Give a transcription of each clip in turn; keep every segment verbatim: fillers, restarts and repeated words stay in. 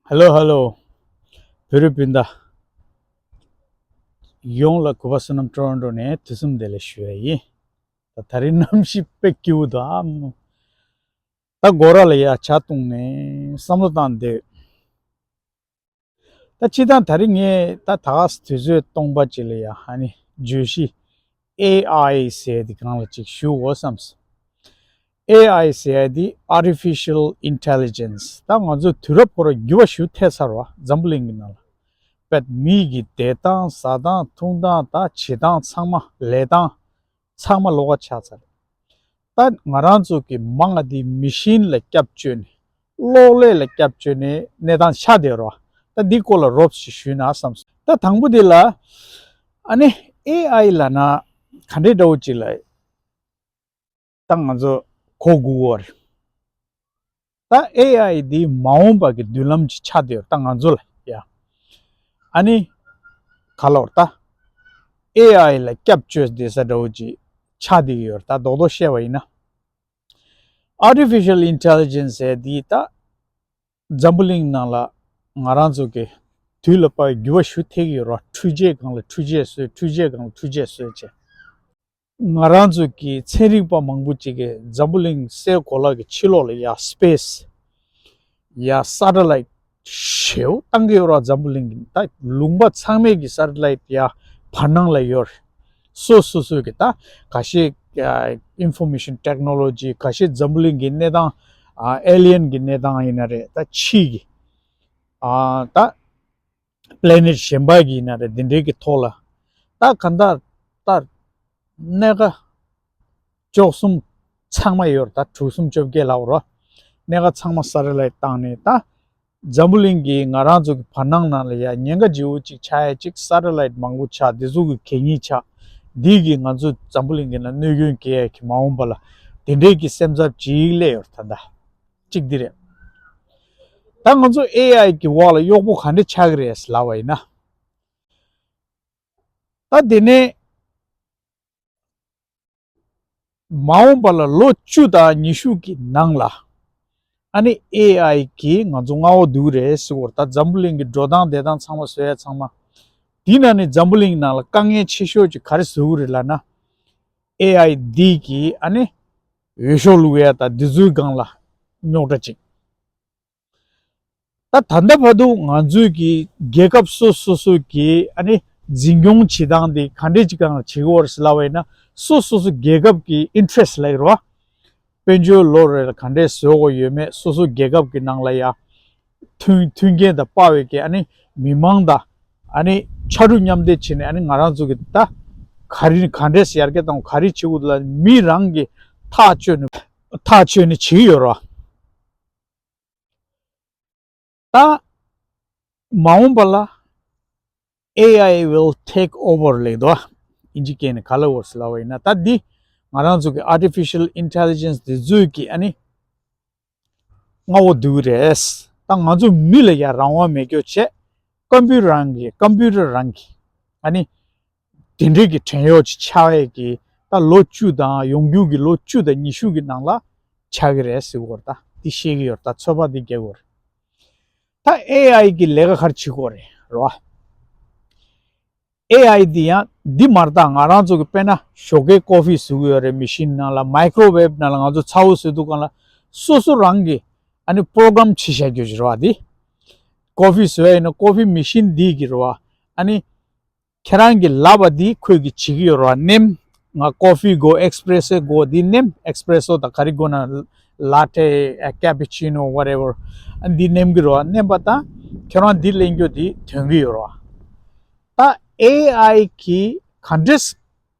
ཧེ་ལོ་ཧེ་ལོ། བོད་རིགས་སྤུན་ཟླ་ཡོངས་ལ་གུས་པ་བསོད་ནམས་ཊོ་རོན་ཊོ་ནས་དུས་གསུམ་བདེ་ལེགས་ཞུ་ཡ་ཡིན། ད་ད་རིང་གནམ་གཤིས་དཔེ་སྐྱིད་པོ་འདུག་ཨ། ད་སྒོ་ར་ལ་ཡ་ཇ་བཏུང་ནས་བསམ་བློ་བཏང་བསྡད། ད་སྤྱིར་བཏང་ད་རིང་ངས་ད་ད་ག་སེ་དུས་ཚོད་སྟོང་པ་ཅིག་ལ་ཡ་ཨ་ནི་བརྗོད་གཞི་ཨེ་ཨའི་ཟེར་དེ་སྒང་ལ་ཅིག་ཞུ་དགོས་བསམས། ཨེ་ཨའི་ཟེར་དེ་Artificial Intelligence ད་ང་ཚོ་དུས་རབས་ཁོ་ར་འགྱུར་བ་ཞིག་ཐེབས་ཚར་བ་འཛམ་བུ་གླིང་གི་ནང་ལ། པད་མི་གི་བསྡད་སྟངས་ཟ་སྟངས་འཐུང་སྟངས་ད་བྱེད་སྟངས་ཚང་མ་ལས་སྟངས་ཚང་མ་ལོགས་ཀ་ཆགས་ཚར། ད་ང་རང་ཚོ་གི་མང་ང་དེ་མི་ཤིན་ལ་སྐྱབས་བཅོལ་ནས་གློག་ཀླད་ལ་སྐྱབས་བཅོལ་ནས་གནས་སྟངས་ཆགས་བསྡད་རོགས། ད་འདི་སྐོར་ལ་རོབ་ཞིག་ཞུས་ན་བསམས་སོང་། ད་དང་པོ་འདི་ལ་ཨ་ནི་ཨེ་ཨའི་ལབ་ན་ག་འདྲའི་འདྲ་བོ་ཅིག་ལ་ད་ང་ཚོ་གོ་དགོས་ཀྱི་ཡོད་རེད། ད་ཨེ་ཨའི་འདི་མ་འོངས་པ་གི་མདུན་ལམ་ཅིག་ཆགས་བསྡད་ཡོད་ད་ང་ཚོ་ལ་ཡ། ཨ་ནི་ག་ལབ་དགོས་རེད་ད། ཨེ་ཨའི་ལ་སྐྱབས་བཅོལ་བསྡད་ས་འདྲ་བོ་ཅིག་ཆགས་བསྡད་ཀྱི་ཡོད་རེད་ད་རྡོག་རྡོག་བཤད་པ་ཡིན་ན། Artificial Intelligence ཟེར་འདི་ད་འཛམ་བུ་གླིང་ནང་ལ་ང་རང་ཚོ་གི་དུས་ལ་བབ་པའི་འགྱུར་བ་ཞིག་ཐེབས་ཀྱི་ཡོད་རེད། འཕྲུལ་ཆས་སྒང་ལ་འཕྲུལ་ཆས་བཟོས་འཕྲུལ་ཆས་སྒང་ལ་འཕྲུལ་ཆས་བཟོས་བྱས། ང་རང་ཚོ་གི་ཚན་རིག་པ་མང་པོ་ཅིག་གིས་འཛམ་བུ་གླིང་སའི་གོ་ལ་གི་ཕྱི་ལོགས་ལ་ཡ་སི་པེ་སི་ཡ་སེ་ཊ་ལའིཊ་ཞེ་པོ་བཏང་གི་ཡོད་རེད། འཛམ་བུ་གླིང་གི་ད་ལུང་པ་ཚང་མའི་གི་སེ་ཊ་ལའིཊ་ཡ་བར་སྣང་ལ་ཡོད་རེད། སོ་སོ་སོ་གི་ད་ག་ཤེད་ཨིན་ཕོར་མེ་ཤིན་ཊེག་ནོ་ལོ་ཇི་ག་ཤེད་འཛམ་བུ་གླིང་གི་གནས་སྟངས་ཨ་ཨེ་ལི་ཡན་གི་གནས་སྟངས་ཡིན་ན་རེད། ད་ཕྱི་གི་ཨ་ད་པི་ལེ་ནེཊ་གཞན་པ་གི་ཡིན་ན་རེད། འདི་འདྲའི་གི་ཐོག་ལ་ད་ག་འདྲ་ད་གནས་ཀ་བཅུ་གསུམ་ཚང་མ་ཡོད་རེད། ད་དྲུག་གསུམ་བཅོ་བརྒྱད་ལབ་རོ། གནས་ཀ་ཚང་མ་སེ་ཊ་ལའིཊ་བཏང་ནས་ད་འཛམ་བུ་གླིང་གི་ང་རང་ཚོ་གི་བར་སྣང་ནང་ལ་ཡ་ཉེན་ཁ་ལྗིད་པོ་ཅིག་ཆགས་ཡ་ཅིག་སེ་ཊ་ལའིཊ་མང་པོ་ཆགས་འདི་ཚོ་གི་གད་སྙིགས་ཆགས་འདི་གི་ང་ཚོ་འཛམ་བུ་གླིང་གི་ནང་གནོད་སྐྱོན་སྐྱེལ་ཡ་གི་མ་འོངས་པ་ལ་དེ་འདྲའི་གི་སེམས་འཚབ་ཅིག་སླེབས་ཡོད་རེད་ད་ལྟ། གཅིག་འདི་རེད། ད་ང་ཚོ་ཨེ་ཨའི་གི་འོག་ལ་གཡོག་པོ་ག་འདྲ་ཆགས་ཀྱི་རེད་ལབ་པ་ཡིན་ན། ད་དེ་ནས་མ་འོངས་པ་ལ་ལོ་བཅུ་དང་ཉི་ཤུ་གི་ནང་ལ་ཨ་ནི་ཨེ་ཨའི་གིས་ང་ཚོ་མངའ་འོག་བསྡུ་གི་རེད་ཟེར་གྱི་ཡོད་རེད། ད་འཛམ་བུ་གླིང་གི་འགྲོ་སྟངས་བསྡད་སྟངས་ཚང་མ་བཟོ་ཡ་ཚང་མ། དེ་ན་ནི་འཛམ་བུ་གླིང་ནང་ལ་དཀའ་ངལ་ཆེ་ཤོས་ཅིག་ག་རེ་བཟོ་གི་རེད་ལབ་ན། ཨེ་ཨའི་འདི་གིས་ཨ་ནི་འོས་ཤོག་བླུག་ཡ་དང་འདི་ཚོའི་སྒང་ལ་རྙོག་དྲ་ཅིག་ད་ད་ལྟ་བར་དུ་ང་ཚོའི་གི་རྒྱལ་ཁབ་སོ་སོ་སོ་གི་ཨ་ནི་འཛིན་སྐྱོང་བྱེད་སྟངས་དེ་ག་འདྲས་ཅིག་སྒང་ལ་བྱེད་ཀྱི་ཡོད་རེད་ལབ་པ་ཡིན་ན། སོ་སོ་སོ་རྒྱལ་ཁབ་ཀྱི་ཨིན་ཊི་རེ་སི་ཊི་ལབ་ཀྱི་རེད་བ། དཔལ་འབྱོར་ལོ་རེ་ལ་ག་འདྲས་བཟོ་དགོས་ཡོད་མེད། སོ་སོ་རྒྱལ་ཁབ་ཀྱི་ནང་ལ་ཡ་མཐུན་མཐུན་རྐྱེན་དང་དཔའ་བའི་གི་ཨ་ནི་མི་མང་དང་ཨ་ནི་ཕྱར་གྲུ་མཉམ་འདེགས་བྱས་ནས་ཨ་ནི་ང་རང་ཚོ་གི་ད་ག་རེ་ག་འདྲས་ཡར་རྒྱས་གཏོང་ག་རེ་བྱེད་དགོས་ལ་མི་རང་གི་ཐག་གཅོད་ནས་ཐག་གཅོད་ནས་བྱེད་ཀྱི་ཡོད་རེད་བ། ད་མ་འོངས་པ་ལ་ཨེ་ཨའི་will take over ལབ་འདུག་ཨིན་ཇི་སྐད་ནས་ག་ལབ་ཡོད་རེད་ལབ་པ་ཡིན་ན། ད་འདི་ང་རང་ཚོ་གི་ཨར་ཊི་ཕི་ཤལ་ཨིན་ཊེ་ལི་ཇེན་སི་འདི་ཚོས་ཀྱི་ཨ་ནི་མངའ་འོག་བསྡུ་གི་རེད། ད་ང་ཚོ་མི་ལ་ཡ་རང་དབང་མེད་སྐྱོ་བྱས། ཀམ་པུ་ཊར་རང་གི་ཀམ་པུ་ཊར་རང་གི་ཨ་ནི་དེ་འདྲའི་གི་བྲན་གཡོག་ཅིག་ཆགས་ཡས་ཀྱི་ད་ལོ་བཅུ་དང་ཡོང་རྒྱུ་གི་ལོ་བཅུ་དང་ཉི་ཤུ་གི་ནང་ལ་ཆགས་ཀྱི་རེད་ཟེར་གྱི་ཡོད་རེད། ད་འདི་བཤད་ཀྱི་ཡོད་རེད། ད་ཚོད་དཔག་འདི་རྒྱག་གི་ཡོད་རེད། ད་ཨེ་ཨའི་གི་ལས་ཀ་ག་རེ་བྱེད་ཀྱི་ཡོད་རེད་རེད་བ། ཨེ་ཨའི་འདི་ཡང་འདི་མ་རེད། ད་ང་རང་ཚོ་གི་དཔེར་ན་ཞོགས་ཀའི་ཀོ་ཕི་བཟོ་གི་ཡོད་རེད། མེ་ཤིན་ནང་ལ་མའི་ཀོ་རོ་ཝེབ་ནང་ལ་ང་ཚོ་ཚ་བོ་བཟོ་དུས་སྒང་ལ་སོ་སོ་རང་གི་ཨ་ནི་པོ་རོ་གྷ་རམ་བྱེད་བཞག་རྒྱུ་ཞིག་རེད་བ། འདི་ཀོ་ཕི་བཟོ་ཡ་ཡིན་ན་ཀོ་ཕི་མེ་ཤིན་འདི་གི་རེད་བ། ཨ་ནི་ཁྱེད་རང་གི་ལབ་པ་འདི་ཁོས་ཀྱིས་བྱེད་ཀྱི་ཡོད་རེད་བ། ནེམ། ང་ཀོ་ཕི་དགོས། ཨེ་སི་པི་རེ་སོ་དགོས། འདི་ནེམ། ཨེ་སི་པི་རེ་སོ་དང་ག་རེ་དགོས་ན། ལ་ཊེ། ཨ། ཀེ་པུ་ཅི་ནོ། ཝ་ཊེ་ཝར། ཨ། འདི་ནེམ་གི་རེད་བ། ནེམ་པ་དང་ཁྱེད་རང་འདི་ལེན་རྒྱུ་འདི་ཐོན་གི་ཡོད་རེད་བ། ད་ཨེ་ཨའི་གིས་ག་འདྲས་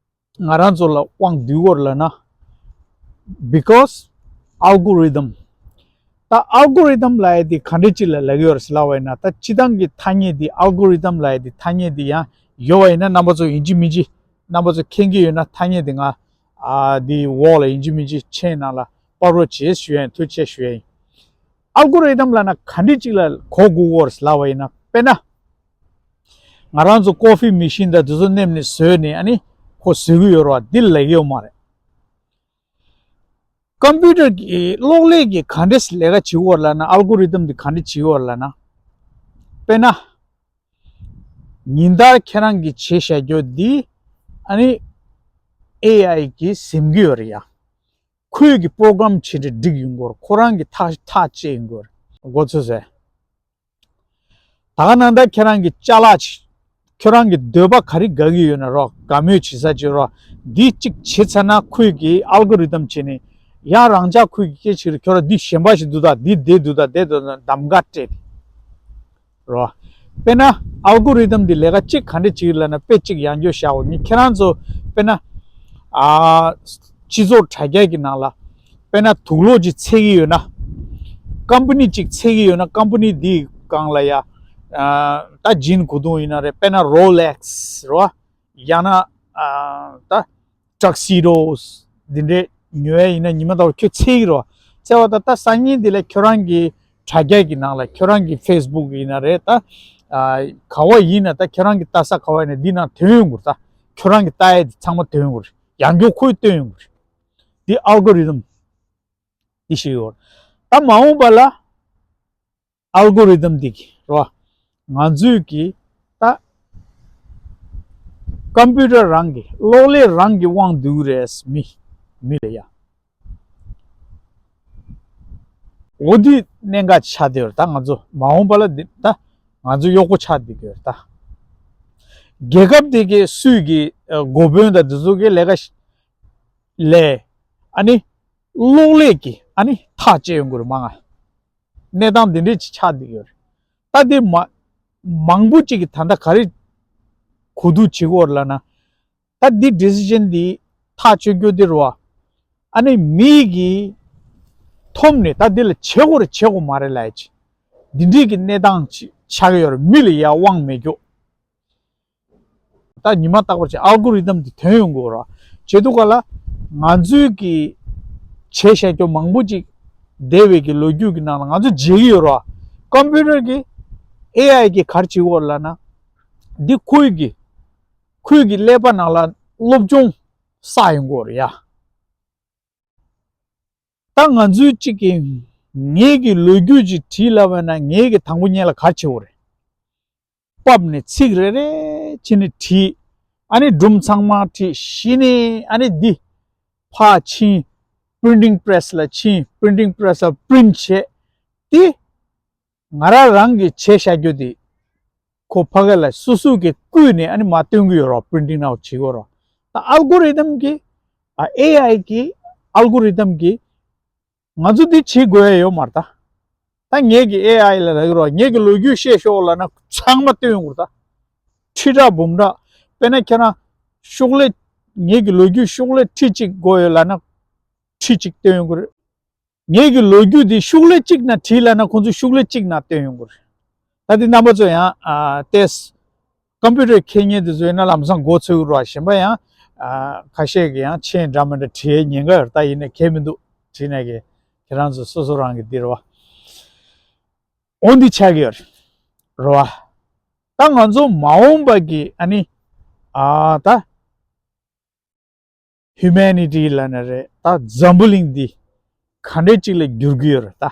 ང་རང་ཚོ་ལ་དབང་བསྡུ་དགོས་རེད་ལབ་ན། because algorithm. ད་ཨལ་གོ་རི་དམ་ལབ་ཡ་དེ་ག་འདྲ་ཅིག་ལ་ལབ་ཀྱི་ཡོད་རེད་ཟེར་ལབ་པ་ཡིན་ན། ད་སྤྱིར་བཏང་གི་ཐ་སྙད་དེ་ཨལ་གོ་རི་དམ་ལབ་ཡ་དེ་ཐ་སྙད་དེ་ཡང་ཡོད་པ་ཡིན་ན། རྣམ་པ་ཚོ་ཡིན་གཅིག་མིན་གཅིག་རྣམ་པ་ཚོ་མཁྱེན་གྱི་ཡོད་ན། ཐ་སྙད་དེ་ང་ཨ་དེ་འོག་ལ་ཡིན་གཅིག་མིན་གཅིག་མཆན་ནང་ལ་ཕབ་རོགས་བྱེད་ཞུ་ཡ་ཡིན། ཐུགས་རྗེ་ཆེ་ཞུ་ཡ་ཡིན། ཨལ་གོ་རི་དམ་ལབ་ན་ག་འདྲ་ཅིག་ལ་གོ་དགོས་ཀྱི་ཡོད་རེད་ཟེར་ལབ་པ་ཡིན་ན། དཔེར་ན། ང་རང་ཚོ་ཀོ་ཕི་མེ་ཤིན་དང་དེ་ཚོ་ནེམ་ནས་བཟོས་ནས་ཨ་ནི་ཁོ་བཟོ་གི་ཡོད་རེད་བ། འདི་ལབ་ཀྱི་ཡོད་མ་རེད། ཀམ་པུ་ཊར་གྱི་གློག་ཀླད་ཀྱིས་ག་འདྲས་ལས་ཀ་བྱེད་ཀྱི་ཡོད་རེད་ལབ་ན། ཨལ་གོ་རི་དམ་འདི་ག་འདྲས་བྱེད་ཀྱི་ཡོད་རེད་ལབ་ན། དཔེར་ན། ཉིན་ལྟར་ཁྱེད་རང་གིས་བྱས་བཞག་རྒྱུ་འདི། ཨ་ནི། ཨེ་ཨའི་གིས་ཟིན་གྱི་ཡོད་རེད་ཡ། ཁོས་ཀྱི་པོ་རོ་གྷ་རམ་བྱས་ཏེ་སྒྲིག་ཡོང་གི་ཡོད་རེད། ཁོ་རང་གིས་ཐག་ཐག་བཅད་ཡོང་གི་ཡོད་རེད། མགོ་ཚོས་ཟེར། ད་ག་ནང་ལྟར་ཁྱེད་རང་གི་ཅ་ལག་ཅིག་ཁྱོད་རང་གི་འདོད་པ་ག་རེ་དགའ་གི་ཡོད་ན་རོགས། དགའ་མོས་བྱེད་ས་ཅིག་རོགས། འདི་གཅིག་བྱེད་ཚར་ན་ཁོས་ཀྱི་ཨལ་གོ་རི་དམ་བྱས་ནས་ཡང་རང་ཅག་ཁོས་ཀྱི་སྐད་ཆ་རེད། ཁྱོད་རང་འདི་གཞན་པ་ཞིག་འདུག་ད། འདི་བསྡད་འདུག་ད། བསྡད་འདུག་ད། གདམ་ག་སྤྲད་དེ་རོགས། དཔེར་ན་ཨལ་གོ་རི་དམ་འདི་ལས་ཀ་གཅིག་ག་འདྲ་བྱེད་ཀྱི་ལབ་ན། དཔེ་གཅིག་ཡང་བསྐྱར་བཞག་འོ། ངས་ཁྱེད་རང་ཚོ་དཔེར་ན། ཨ། སྤྱི་ཚོགས་དྲ་རྒྱ་གི་ནང་ལ། དཔེར་ན་དུག་ལོག་ཅིག་འཚོལ་གྱི་ཡོད་ན། ཀམ་པ་ནི་ཅིག་འཚོལ་གྱི་ཡོད་ན། ཀམ་པ་ནི་འདིའི་སྒང་ལ་ཡ། ཨ། ད་ཇིན་གོས་ཐུང་ཡིན་ན་རེད། དཔེར་ན་རོ་ལེག་སི་རོ། ཡང་ན། ཨ། ད་ཊག་སི་ཌོ་འདི་འདྲའི་ཉོ་ཡ་ཡིན་ན་ཉི་མ་ལྟ་བུ་ཁྱོད་འཚོལ་གྱི་རོ། འཚོལ་བ་ད་ལྟ་སང་ཉིན་འདི་ལ་ཁྱོད་རང་གི་དྲ་རྒྱ་གི་ནང་ལ། ཁྱོད་རང་གི་ཕེ་སི་བུག་ཡིན་ན་རེད་ད། ཨ། ག་བ་ཡིན་ན་ད། ཁྱོད་རང་གི་ལྟ་ས་ག་བ་ཡིན་ན་འདི་ནང་ཐོན་ཡོང་གི་རེད་ད། ཁྱོད་རང་གི་ལྟ་ཡ་འདི་ཚང་མ་ཐོན་ཡོང་གི་རེད། ཡང་བསྐྱར་ཁོས་སྟོན་ཡོང་གི་རེད། འདི་ཨལ་གོ་རི་དམ་འདི་ཞིག་ཡོད། ད་མ་འོངས་པ་ལ་ཨལ་གོ་རི་དམ་འདི་གི་རོ། ང་ཚོས་ཀྱི་ད་ཀམ་པུ་ཊར་རང་གི་གློག་ཀླད་རང་གི་དབང་བསྡུ་གི་རེད། མི་མི་ལ་ཡ། འོ་འདི་གནད་འགག་ཆགས་བསྡད་ཡོད་རེད། ད་ང་ཚོ་མ་འོངས་པ་ལ་འདི་ད་ང་ཚོ་གཡོག་པོ་ཆགས་བསྡད་ཀྱི་ཡོད་རེད་ད། རྒྱལ་ཁབ་དེ་གའི་སུས་ཀྱི་ཨ་འགོ་དཔོན་དང་དེ་ཚོ་གི་ལས་ཀ་ལས། ཨ་ནི་གློག་ཀླད་ཀྱི་ཨ་ནི་ཐག་བཅད་ཡོང་གི་རེད། མང་ང་གནས་སྟངས་འདི་འདྲས་ཅིག་ཆགས་བསྡད་ཡོད་རེད། ད་དེ་མ་མང་པོ་ཅིག་གིས་ད་ལྟ་ག་རེ་གོ་བསྡུར་བྱེད་ཀྱི་ཡོད་རེད་ལབ་ན། ད་འདི་ཌི་སི་ཤན་འདི་ཐག་གཅོད་རྒྱུ་འདི་རེད་བ། ཨ་ནི་མི་གིས་ཐོབ་ནས་ད་འདི་ལ་བྱེད་དགོས་རེད་བྱེད་དགོས་མ་རེད་ལབ་ཡ་ཅིག་འདི་འདྲས་ཀྱི་གནས་སྟངས་ཅིག་ཆགས་ཀྱི་ཡོད་རེད། མི་ལ་ཡ་དབང་མེད་རྒྱུ། ད་ཉི་མ་རྟག་པར་ཅིག་ཨལ་གོ་རི་དམ་འདི་ཐོན་ཡོང་གི་ཡོད་རེད་བ། བྱེད་དུས་ག་ལ་ང་ཚོས་ཀྱི་བྱས་བཞག་རྒྱུ་མང་པོ་ཅིག་འདས་པའི་གི་ལོ་རྒྱུས་ཀྱི་ནང་ལ་ང་ཚོས་བརྗེད་ཀྱི་ཡོད་རེད་བ། ཀམ་པུ་ཊར་གི་ཨེ་ཨའི་གི་ག་རེ་བྱེད་ཀྱི་ཡོད་རེད་ལབ་ན། འདི་ཁོའི་གི་ཁོའི་གི་ཀླད་པ་ནང་ལ་སློབ་སྦྱོང་བསགས་ཡོང་གི་ཡོད་རེད་ཡ། ད་ང་ཚོའི་གཅིག་གིས་ངེད་ཀྱི་ལོ་རྒྱུས་ཅིག་བྲིས་ལབ་པ་ན། ངེད་ཀྱིས་དང་པོ་ཉིད་ལ་ག་རེ་བྱེད་དགོས་རེད། ཕབ་ནས་ཚིག་རེ་རེ་བྱས་ནས་བྲིས། ཨ་ནི་སྒྲུང་ཚང་མ་བྲིས། གཞི་ནས་ཨ་ནི་འདི་ཕར་ཕྱིན། པི་རིན་ཊིང་པི་རེ་སི་ལ་ཕྱིན། པི་རིན་ཊིང་པི་རེ་སི་ལ་པི་རིན་ཊི་བྱས། དེ་ང་རང་རང་གིས་བྱས་བཞག་རྒྱུ་དེ་ཁོ་ཕ་གི་ལ་སོ་སོ་གིས་བརྐུས་ནས་ཨ་ནི་མར་སྟོན་གྱི་ཡོད་རེད། པི་རིན་ཊིང་ནང་བྱེད་ཀྱི་ཡོད་རེད། ད་ཨལ་གོ་རི་དམ་གྱིས། ཨ། ཨེ་ཨའི་གི་ཨལ་གོ་རི་དམ་གྱིས་ང་ཚོ་འདི་བྱེད་དགོས་ཡ་ཡོད་མ་རེད་ད། ད་ངེད་ཀྱིས་ཨེ་ཨའི་ལ་ལབ་ཀྱི་རེད་བ། ངེད་ཀྱི་ལོ་རྒྱུས་བཤད་ཤོག་ལབ་ན་ཚང་མ་སྟོན་ཡོང་གི་རེད་ད། ཁྲི་ཕྲག་འབུམ་ཕྲག་དཔེར་ན་ཁྱེད་རང་ཤོག་ལྷེ། ངེད་ཀྱི་ལོ་རྒྱུས་ཤོག་ལྷེ་ཁྲི་གཅིག་དགོས་ཡོད་ལབ་ན་ཁྲི་གཅིག་སྟོན་ཡོང་གི་རེད། ངེད་ཀྱི་ལོ་རྒྱུས་འདི་ཤོག་ལྷེ་གཅིག་ནང་བྲིས་ལབ་ན་ཁོང་ཚོས་ཤོག་ལྷེ་གཅིག་ནང་སྟོན་ཡོང་གི་རེད། ད་འདི་རྣམ་པ་ཚོ་ཡང་ཨ་ཏེས་ཀམ་པུ་ཊར་མཁས་མཁན་དེ་ཚོ་ཡིན་ན་ལམ་སང་མགོ་ཚོས་ཀྱི་རེད་བ། གཞན་པ་ཡང་ཨ་ཁ་ཤས་ཀྱིས་ཡང་མཆན་འདྲ་མི་འདྲ་བྲིས་ཉེན་ཁ་ཡོད་རེད། ད་ཡིན་ནའི་གལ་མི་འདུག་བྲིས་ནས་ཀྱི་ཁྱེད་རང་ཚོ་སོ་སོ་རང་གི་འདི་རེད་བ། འོ་འདི་ཆགས་ཀྱི་ཡོད་རེད་བ། ད་ང་ཚོ་མ་འོངས་པ་གི་ཨ་ནི་ཨ་ད་ཧིའུ་མེ་ནི་ཊི་ལབ་ན་རེད། ད་འཛམ་བུ་གླིང་འདི་ག་འདྲས་ཅིག་ལ་འགྱུར་གྱི་ཡོད་རེད། ད་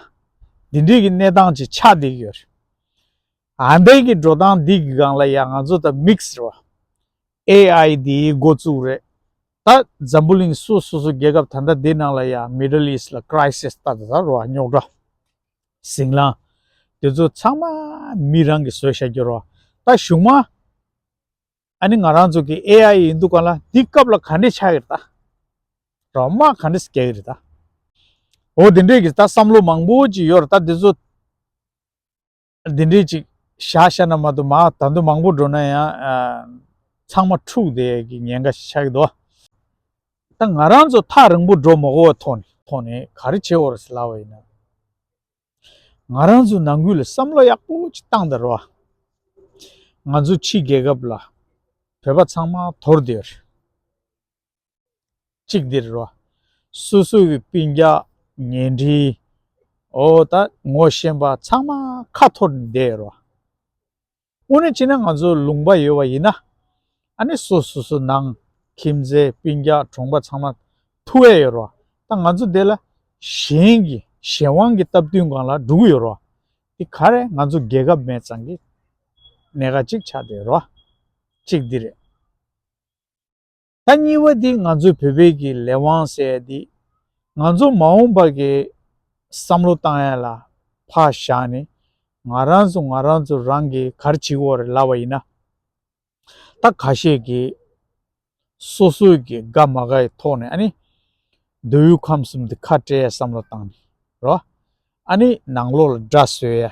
འདི་འདྲས་ཀྱི་གནས་སྟངས་ཅིག་ཆགས་བསྡད་ཀྱི་ཡོད་རེད། ཨ་འདྲས་ཀྱི་འགྲོ་སྟངས་འདི་གི་སྒང་ལ་ཡང་ང་ཚོ་ད་མིག་སི་རེད་བ། ཨེ་ཨའི་འདིའི་འགོ་བཙུགས་རེད། ད་འཛམ་བུ་གླིང་སོ་སོ་སོ་རྒྱལ་ཁབ་ད་ལྟ་འདི་ནང་ལ་ཡང་མི་ཌལ་ཨིསཊ་ལ་ཀྲའི་སིས་ད་ད་རེད་བ། རྙོག་དྲ་ཟིང་ལངས་དེ་ཚོ་ཚང་མ་མི་རང་གིས་བཟོས་བཞག་རྒྱུ་རེད་བ། ད་གཞུག་མ་ཨ་ནི་ང་རང་ཚོ་གི་ཨེ་ཨའི་ཡིན་དུས་ག་ལ་འདི་སྐབས་ལ་ག་འདྲས་ཆགས་ཀྱི་རེད་ད། རོགས་དམག་ག་འདྲས་རྒྱག་གི་རེད་ད། འོ་དེ་འདྲས་ཀྱི་ད་བསམ་བློ་མང་པོ་ཅིག་ཡོད་རེད་ད། དེ་ཚོ་དེ་འདྲས་ཅིག་བཞག་བཞག་ན་མ་གཏོགས་མར་ད་དུང་མང་པོ་འགྲོ་ན་ཡང་ཨ་ཚང་མ་འཁྲུག་བསྡད་ཀྱི་ཉེན་ཁ་ཞིག་ཆགས་ཀྱི་འདུག་ད་ང་རང་ཚོ་ཐག་རིང་པོ་འགྲོ་མ་དགོས་པའི་ཐོག་ནས་ཐོག་ནས་ག་རེ་བྱེད་དགོས་རེད་ཟེར་ལབ་པ་ཡིན་ན། ང་རང་ཚོ་ནང་ཁུལ་ལ་བསམ་བློ་ཡག་པོ་ཅིག་བཏང་དང་རོགས། ང་ཚོ་ཕྱི་རྒྱལ་ཁབ་ལ་བོད་པ་ཚང་མ་དོར་བསྡད་ཡོད་རེད། གཅིག་འདི་རེད་རོགས། སོ་སོ་གི་སྤུན་ཀྱག་ཉེ་འབྲེལ། འོ་ད་ངོ་ཤེས་པ་ཚང་མ་ཁ་འཐོར་ནས་བསྡད་ཡོད་རོགས། དངོས་གནས་བྱས་ན་ང་ཚོ་ལུང་པ་ཡོད་པ་ཡིན་ན། ཨ་ནི་སོ་སོ་སོ་ནང་ཁྱིམ་མཚེས་སྤུན་ཀྱག་གྲོང་པ་ཚང་མ་ཐུག་ཡས་ཡོད་རེད་བ། ད་ང་ཚོ་དེ་ལ་གཞན་གྱི་གཞན་དབང་གི་སྟབས་བསྟུན་སྒང་ལ་འགྲོ་གི་ཡོད་རེད་བ། དེ་ག་རེ་ང་ཚོ་རྒྱལ་ཁབ་མེད་ཙང་གི་ གནད་འགག་ཅིག་ཆགས་བསྡད་རོ། གཅིག་འདི་རེད། ད་གཉིས་པ་འདི་ང་ཚོའི་བོད་པའི་གི་ལས་དབང་ཟེར་ཡ་འདི། ང་ཚོ་མ་འོངས་པ་གི་བསམ་བློ་བཏང་ཡ་ལ་ཕར་བཞག་ནས། ང་རང་ཚོ་ང་རང་ཚོ་རང་གིས་ག་རེ་བྱེད་དགོས་རེད་ལབ་པ་ཡིན་ན། ད་ཁ་ཤས་ཀྱིས་སོ་སོའི་གི་དགའ་མ་དགའ་ཡི་ཐོག་ནས། ཨ་ནི་མདོ་དབུས་ཁམས་གསུམ་དེ་ཁ་བྲལ་ཡ་བསམ་བློ་བཏང་ནས་རོ། ཨ་ནི་ནང་ལོགས་ལ་དགྲ་བཟོ་ཡ།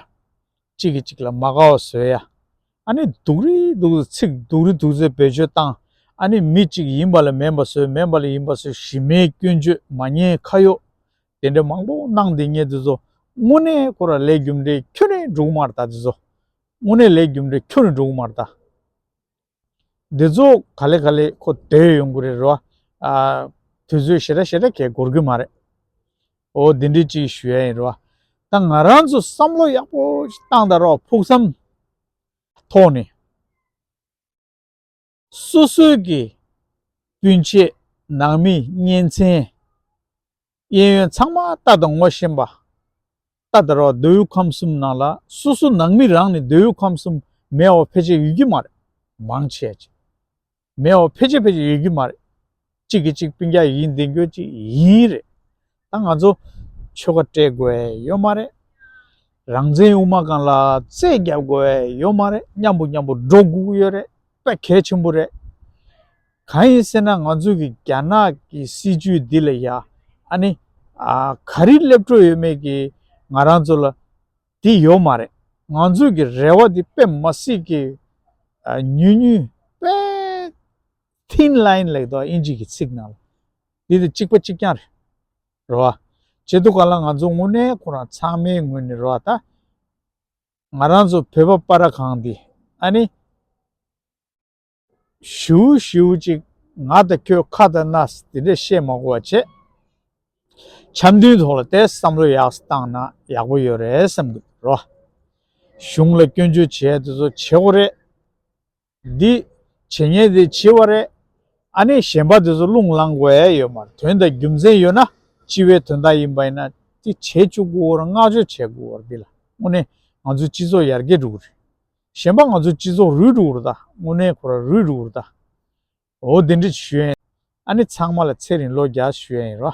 གཅིག་གིས་གཅིག་ལ་མ་དགའ་བ་བཟོ་ཡ། ཨ་ནི་སྡུག་རུས་སྡུག་ཚིག་སྡུག་རུས་སྡུག་ཚིག་བེད་སྤྱོད་བཏང་། ཨ་ནི་མི་གཅིག་ཡིན་པ་ལ་མིན་པ་བཟོས། མིན་པ་ལ་ཡིན་པ་བཟོས། གཞི་མེད་སྐྱོན་བརྗོད། མ་ཉན་ཁ་གཡོག་དེ་འདྲ་མང་པོ་གནང་བསྡད་མཁན་དེ་ཚོ་དངོས་གནས་ཁོ་ར་ལས་རྒྱུ་འབྲས་ཁྱོན་ནས་འགྲོ་གི་མ་རེད་ད། དེ་ཚོ་དངོས་གནས་ལས་རྒྱུ་འབྲས་ཁྱོན་ནས་འགྲོ་གི་མ་རེད་ད། འདི་ཚོ་ག་ལེ་ག་ལེ་ཁོ་སྡོད་ཡོང་གི་རེད་རོ། ཨ། དུས་ཚོད་ཞེ་དྲག་ཞེ་དྲག་གས་འགོར་གི་མ་རེད། འོ་འདི་འདྲ་ཅིག་ཞུ་ཡ་ཡིན་རོ། ད་ང་རང་ཚོ་བསམ་བློ་ཡག་པོ་ཞིག་བཏང་ད་རོ། ཕུགས་བསམ་ཐོག་ནས། སོ་སོའི་གི་སྤུན་མཆེད། ནང་མི། གཉེན་ཚན། གཡས་གཡོན་ཚང་མ་ལྟ་དང་ངོ་ཤེས་པ། ལྟ་དང་རོ། མདོ་དབུས་ཁམས་གསུམ་ནང་ལ་སོ་སོ་ནང་མི་རང་ནས་མདོ་དབུས་ཁམས་གསུམ་མེད་པ་ཕལ་ཆེར་ཡོད་ཀྱི་མ་རེད། མང་ཆེ་ཅིག་མེད་པ་ཕལ་ཆེར་ཕལ་ཆེར་ཡོད་ཀྱི་མ་རེད། གཅིག་གིས་གཅིག་སྤུན་ཀྱག་ཡིན་བསྡད་རྒྱུ་ཅིག་ཡིན་རེད། ད་ང་ཚོ་ཆོལ་ཁ་སྤྲད་དགོས་ཡ་ཡོད་མ་རེད། རང་བཙན་དབུ་མ་སྒང་ལ་རྩོད་རྒྱབ་དགོས་ཡ་ཡོད་མ་རེད། མཉམ་པོ་མཉམ་པོ་འགྲོ་དགོས་ཀྱི་ཡོད་རེད། དཔེ་གལ་ཆེན་པོ་རེད། གང་ཡིན་ཟེར་ན་ང་ཚོ་གི་རྒྱ་ནག་གི་སྲིད་ཇུས་འདི་ལ་ཡ། ཨ་ནི། ཨ། ག་རེ་སླེབས་འགྲོ་ཡོད་མེད་ཀྱི་ང་རང་ཚོ་ལ་འདི་ཡོད་མ་རེད། ང་ཚོ་གི་རེ་བ་འདི་དཔེ་མ་སྲིད་ཀྱི། ཨ། ཉུང་ཉུང་། དཔེ་thin line ལབ་དོ། དབྱིན་ཇི་གི་ཚིག་ནང་ལ། འདི་དང་གཅིག་པ་གཅིག་རྐྱང་རེད། རེད་བ། བྱས་དུས་ག་ལ་ང་ཚོ་དངོས་གནས་ཁོ་རང་ཚང་མའི་ངོས་ནས་རེད་བ། ད་ང་རང་ཚོ་བོད་པ་པ་ར་གང་འདི། ཨ་ནི་ཞིའུ་ཞིའུ་ཅིག་ང་དང་ཁྱོད་ཁ་དང་སྣ་དེ་འདྲས་བཤད་མ་དགོས་པ་བྱས། འཆམ་མཐུན་ཐོག་ལ་དེ་བསམ་བློ་ཡག་བཏང་ན་ཡག་པོ་ཡོད་རེད་བསམ་གི་འདུག་རོ། གཞུང་ལ་སྐྱོན་བརྗོད་བྱེད་ཡ་དེ་ཚོ་བྱེད་དགོས་རེད། འདི་བྱེད་མཁན་དེ་བྱེད་པ་རེད། ཨ་ནི་གཞན་པ་དེ་ཚོ་རླུང་ལངས་དགོས་ཡ་ཡོད་མ་རེད། དོན་དང་རྒྱུ་མཚན་ཡོད་ན། སྤྱི་པའི་དོན་དག་ཡིན་པ་ཡིན་ན་དེ་བྱེད་བཅུག་དགོས་རེད། བསྔགས་བརྗོད་བྱེད་དགོས་རེད། འདི་ལ་དངོས་གནས་ང་ཚོའི་སྤྱི་ཚོགས་ཡར་རྒྱས་འགྲོ་གི་རེད། གཞན་པ་ང་ཚོའི་སྤྱི་ཚོགས་རུལ་འགྲོ་གི་རེད་ད། དངོས་གནས་ཁོ་ར་རུལ་འགྲོ་གི་རེད་ད། འོ་དེ་འདྲ་ཞུ་ཡ་ཡིན། ཨ་ནི་ཚང་མ་ལ་ཚེ་རིང་ལོ་བརྒྱ་ཞུ་ཡ་ཡིན་རོ།